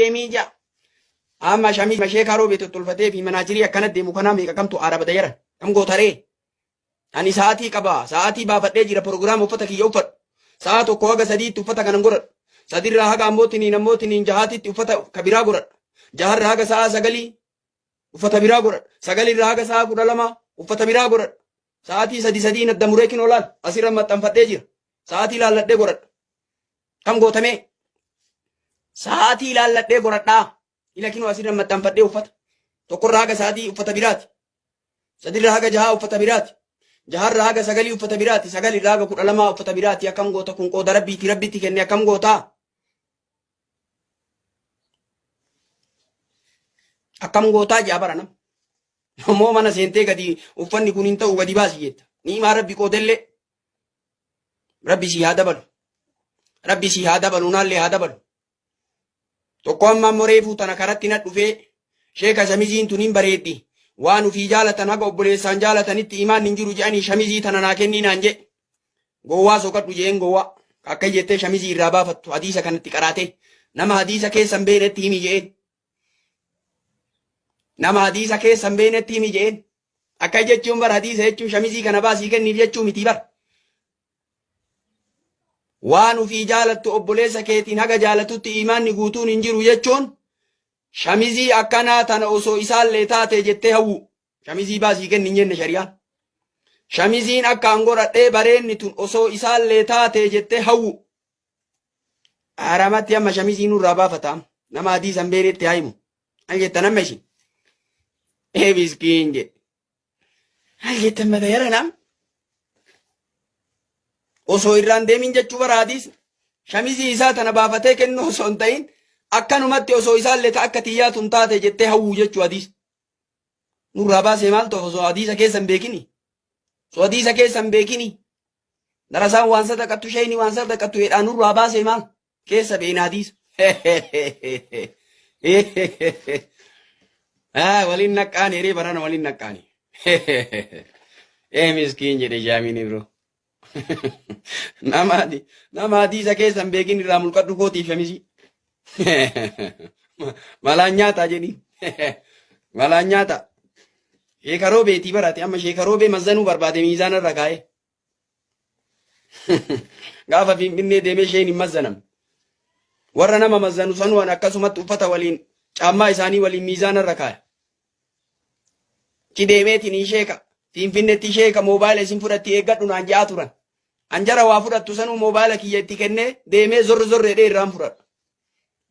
deemii ja'a. Amma shamii sheekaa roobee tottolfatee fi manaajirii akkana deemu kanaa meeqa kamtu aara bada yaran. Kam gootaree? Ani sa'aatii qaba. Sa'aatii baafadhee jira proogiraama uffata kiyya uffadhu. Sa'a tokko haga sadiitti uffata kanan godhadhu. Sadirraa haga ammootiniin ammootiniin jahaatitti uffata ka biraa godhadha. Jaharraa haga sa'a sagalii uffata biraa godhadha. Sagalirraa haga sa'a 12 uffata biraa godhadha. Sa'aatii sadi sadiin adda muree kinoo laal asirra maxxanfadhee jira. Sa'aatii laalladhee godhadha. Kam gootamee? Sa'aatii laalladhee godhadhaa. Ila kinoo asirra maxxanfadhee uffata. Tokkorraa haga sa'aatii uffata biraati. Sadirraa haga jahaa uffata biraati. Jaharraa haga sagalii uffata biraati. Sagalirraa haga 12 uffata biraati. Akkam goota kun qooda rabbiiti rabbitti kenne akkam gootaa? Akkam gootaa ja'a bara nama. Ammoo mana seentee gadi uffanni kun hin ta'u gadi baasi jetta. Ni'imaa rabbi qoodellee. Rabbi sii haa dabalu. Rabbi sii haa dabalu naallee haa dabalu. Tokko amma ammoo reefuu tana karatti na dhufee sheeka shamiziin tun hin bareeddi. Waan ufii jaalatan haga obboleessaan jaalatanitti imaan hin jiru jedhanii shamizii tana naa kennii naan jedhe. Gowwaa soqadhu je'een gowwaa. Akka jettee shamizii irraa baafattu hadiisa kanatti qaraatee. Nama hadiisa keessa hin beeknetti himi je'een. Nama hadiisa keessa hin beeknetti himi je'een. Akka jechuun bar hadiisa jechuun shamizii kana baasii kenniif jechuu miti bar. Waan ufii jaalattu obboleessa keetiin haga jaalatutti imaanni guutuun hin jiru jechuun shamizii akkanaa tana osoo isaallee taate jettee hawwu. Shamizii baasii kenni hin jenne shari'aan. Shamiziin akka an godhadhee bareenni tun osoo isaallee taate jettee hawwu. Haramatti amma shamizii nurraa baafata. Nama adii san beeknetti haa himu. Maal jettan amma isin? Ee miskiin jedhe. Maal jettan mata yara nam? Osoo irraan deemin jechuu bara hadiis shamizii isaa tana baafatee kennuu osoo hin ta'in akkanumatti osoo isaallee ta akka tiyyaa tun taate jettee hawwuu jechuu hadiis. Nurraa baasee maal ta'u osoo hadiisa keessa hin beekini? Osoo hadiisa keessa hin beekini? Darasaan waan sadaqattu sheeyni waan sadaqattu jedhaa nurraa baasee maal? Keessa beena hadiisa. Ah, waliin naqqaani hiree barana waliin naqqaani. Ee miskiin jedhe jaamiin ibro. Nama nama hadiisa keessa hin beekin irraa mulqadhu kootiif shamisii. Malaan nyaataa jedhi. Malaan nyaataa. Sheekaroo beetii barate amma sheekaroo bee mazzanuu barbaade miizaana irra kaa'ee. Gaafa Finfinnee deemee isheen hin mazzanamne. Warra nama mazzanu sanuwan akkasumatti uffata waliin caammaa isaanii waliin miizaana irra kaaya. Achi deemeetiin hin sheeka. Finfinnetti sheeka moobaayila isin fudhatti eeggadhu naan je'aa turan. An jara waa fudhattu sanuu moobaayila kiyya itti kennee deemee zorri zorri jedhee irraan fudhadha.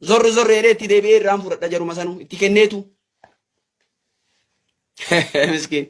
Zorri zorri jedhee itti deebi'ee irraan fudhadha jaruma sanuu itti kenneetu. Miskiin.